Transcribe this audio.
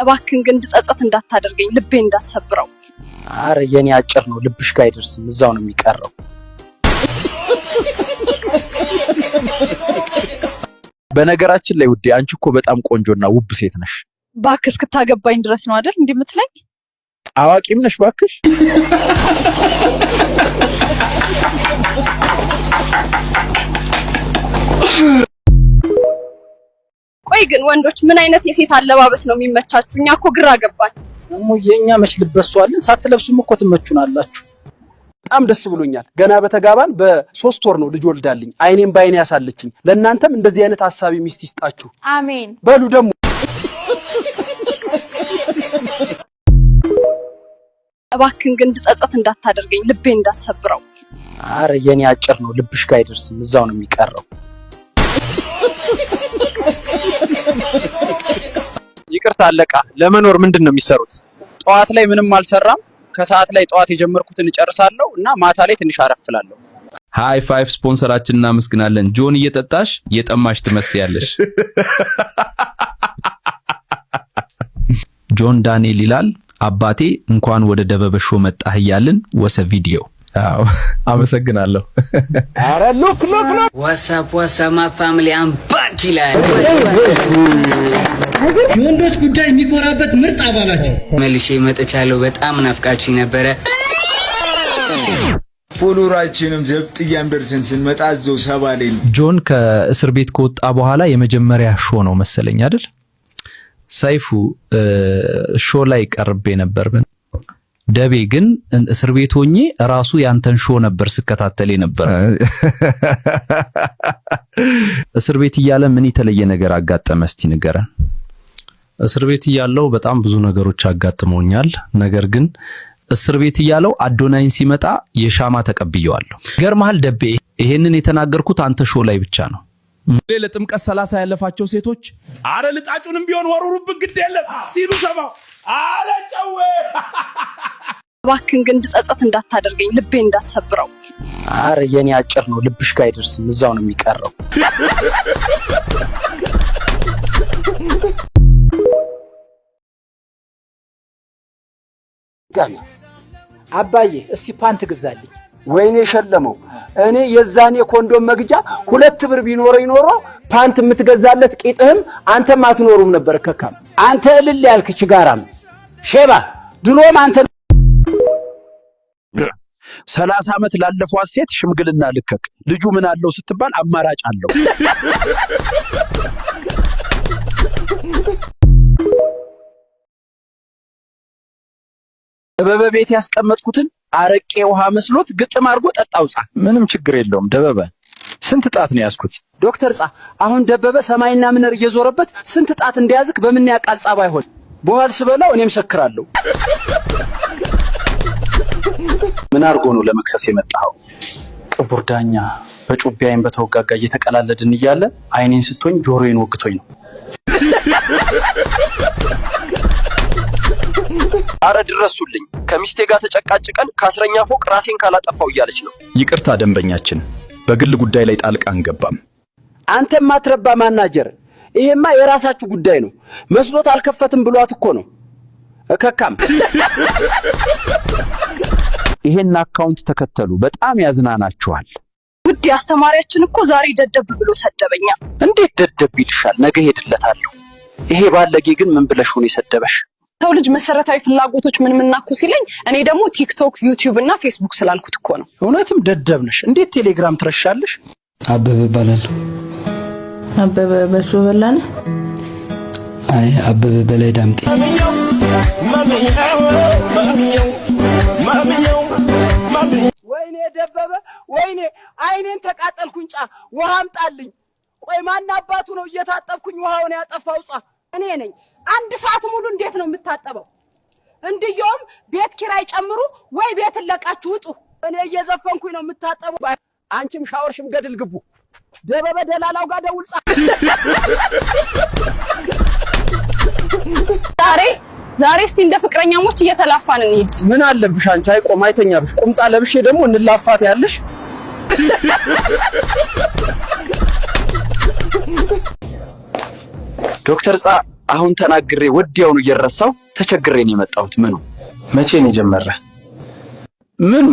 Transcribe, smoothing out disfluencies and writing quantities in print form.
እባክህን ግን እንድጸጸት እንዳታደርገኝ፣ ልቤን እንዳትሰብረው። አረ የኔ አጭር ነው፣ ልብሽ ጋር አይደርስም፣ እዛው ነው የሚቀረው። በነገራችን ላይ ውዴ፣ አንቺ እኮ በጣም ቆንጆና ውብ ሴት ነሽ። እባክህ እስክታገባኝ ድረስ ነው አይደል እንዲህ የምትለኝ? አዋቂም ነሽ ባክሽ። ቆይ ግን ወንዶች ምን አይነት የሴት አለባበስ ነው የሚመቻችሁ? እኛ እኮ ግራ ገባን። እሙዬ፣ እኛ መች ልበሷልን? ሳትለብሱም እኮ ትመቹናላችሁ። በጣም ደስ ብሎኛል። ገና በተጋባን በ3 ወር ነው ልጅ ወልዳልኝ አይኔም በአይኔ ያሳለችኝ። ለእናንተም እንደዚህ አይነት ሀሳቢ ሚስት ይስጣችሁ። አሜን። በሉ ደግሞ። እባክህን ግን እንድጸጸት እንዳታደርገኝ፣ ልቤን እንዳትሰብረው። አረ የኔ አጭር ነው፣ ልብሽ ጋር አይደርስም፣ እዛው ነው የሚቀረው። ይቅርታ አለቃ፣ ለመኖር ምንድን ነው የሚሰሩት? ጠዋት ላይ ምንም አልሰራም። ከሰዓት ላይ ጠዋት የጀመርኩትን እጨርሳለሁ እና ማታ ላይ ትንሽ አረፍላለሁ። High Five ስፖንሰራችን እናመስግናለን። ጆን እየጠጣሽ የጠማሽ ትመስያለሽ። ጆን ዳንኤል ይላል አባቴ እንኳን ወደ ደበበ show መጣህ እያልን ወሰ ቪዲዮ። አዎ አመሰግናለሁ። What's up, what's up, my family, I'm back ይላል። የወንዶች ጉዳይ የሚኮራበት ምርጥ አባላቸው። መልሼ መጥቻለሁ። በጣም ናፍቃችሁኝ ነበረ። Follower ኣችንም ዘብጥያም ደርሰን ስንመጣ እዛው 70 ላይ ነው። ጆን ከእስር ቤት ከወጣ በኋላ የመጀመሪያ show ነው መሰለኝ አይደል? ሰይፉ show ላይ ቀርቤ ነበር። ደቤ ግን እስር ቤት ሆኜ ራሱ ያንተን show ነበር ስከታተል ነበር። እስር ቤት እያለ ምን የተለየ ነገር አጋጠመ? እስቲ ንገረን። እስር ቤት እያለው በጣም ብዙ ነገሮች አጋጥመውኛል። ነገር ግን እስር ቤት እያለው አዶናይን ሲመጣ የሻማ ተቀብየዋለሁ። ገርመሃል ደቤ፣ ይሄንን የተናገርኩት አንተ show ላይ ብቻ ነው። ለጥምቀት 30 ያለፋቸው ሴቶች አረ ልጣጩንም ቢሆን ወርውሩብን ግድ የለም ሲሉ ሰማሁ። አረ ጨዌ። እባክህን ግን እንድጸጸት እንዳታደርገኝ፣ ልቤን እንዳትሰብረው። አረ የኔ አጭር ነው፣ ልብሽ ጋር አይደርስም፣ እዛው ነው የሚቀረው። አባዬ፣ እስቲ ፓንት ግዛልኝ። ወይኔ ሸለመው፣ እኔ የዛኔ ኮንዶም መግዣ 2 ብር ቢኖረኝ ኖሮ ፓንት የምትገዛለት ቂጥህም አንተም አትኖሩም ነበር። ከካም አንተ እልል ያልክ ችጋራም ሼባ ድሮም አንተ። 30 ዓመት ላለፏት ሴት ሽምግልና ልከክ። ልጁ ምን አለው ስትባል አማራጭ አለው። ደበበ ቤት ያስቀመጥኩትን አረቄ ውሃ መስሎት ግጥም አድርጎ ጠጣው። ጻ ምንም ችግር የለውም ደበበ። ስንት ጣት ነው ያዝኩት? ዶክተር ጻ፣ አሁን ደበበ ሰማይና ምድር እየዞረበት ስንት ጣት እንደያዝክ በምን ያውቃል? ጻ ባይሆን በኋል ስበላው እኔም ሰክራለሁ። ምን አድርጎ ነው ለመክሰስ የመጣኸው? ክቡር ዳኛ፣ በጩቤ አይን በተወጋጋ እየተቀላለድን እያለ አይኔን ስቶኝ ጆሮዬን ወግቶኝ ነው። አረ ድረሱልኝ፣ ከሚስቴ ጋር ተጨቃጭቀን ከ10ኛ ፎቅ ራሴን ካላጠፋው እያለች ነው። ይቅርታ ደንበኛችን፣ በግል ጉዳይ ላይ ጣልቃ አንገባም። አንተ ማትረባ ማናጀር፣ ይሄማ የራሳችሁ ጉዳይ ነው። መስሎት አልከፈትም ብሏት እኮ ነው። እከካም። ይሄን account ተከተሉ፣ በጣም ያዝናናችኋል። ውድ አስተማሪያችን እኮ ዛሬ ደደብ ብሎ ሰደበኛ። እንዴት ደደብ ይልሻል? ነገ ሄድለታለሁ። ይሄ ባለጌ ግን ምን ብለሽ ሆኖ የሰደበሽ? ሰው ልጅ መሰረታዊ ፍላጎቶች ምን ምን ናኩ ሲለኝ እኔ ደግሞ ቲክቶክ፣ ዩቲዩብ እና ፌስቡክ ስላልኩት እኮ ነው። እውነትም ደደብ ነሽ። እንዴት ቴሌግራም ትረሻለሽ? አበበ እባላለሁ። አበበ በሶ በላ ነህ? አይ፣ አበበ በላይ ዳምጤ። ወይኔ ደበበ፣ ወይኔ አይኔን ተቃጠልኩኝ። ጫ ውሃ አምጣልኝ። ቆይ ማን አባቱ ነው እየታጠብኩኝ ውሃውን ያጠፋው? ጻ። እኔ ነኝ። አንድ ሰዓት ሙሉ እንዴት ነው የምታጠበው? እንድየውም ቤት ኪራይ ጨምሩ ወይ ቤትን ለቃችሁ ውጡ። እኔ እየዘፈንኩኝ ነው የምታጠበው። አንቺም ሻወርሽም ገድል ግቡ። ደበበ ደላላው ጋር ደውል ጻ። ዛሬ ዛሬ እስቲ እንደ ፍቅረኛሞች እየተላፋን እንሂድ። ምን አለብሽ አንቺ? አይቆም አይተኛብሽ። ቁምጣ ለብሼ ደግሞ እንላፋት ያለሽ። ዶክተር ጻ፣ አሁን ተናግሬ ወዲያውኑ እየረሳው ተቸግሬ ነው የመጣሁት። ምኑ መቼ ነው የጀመረ? ምኑ?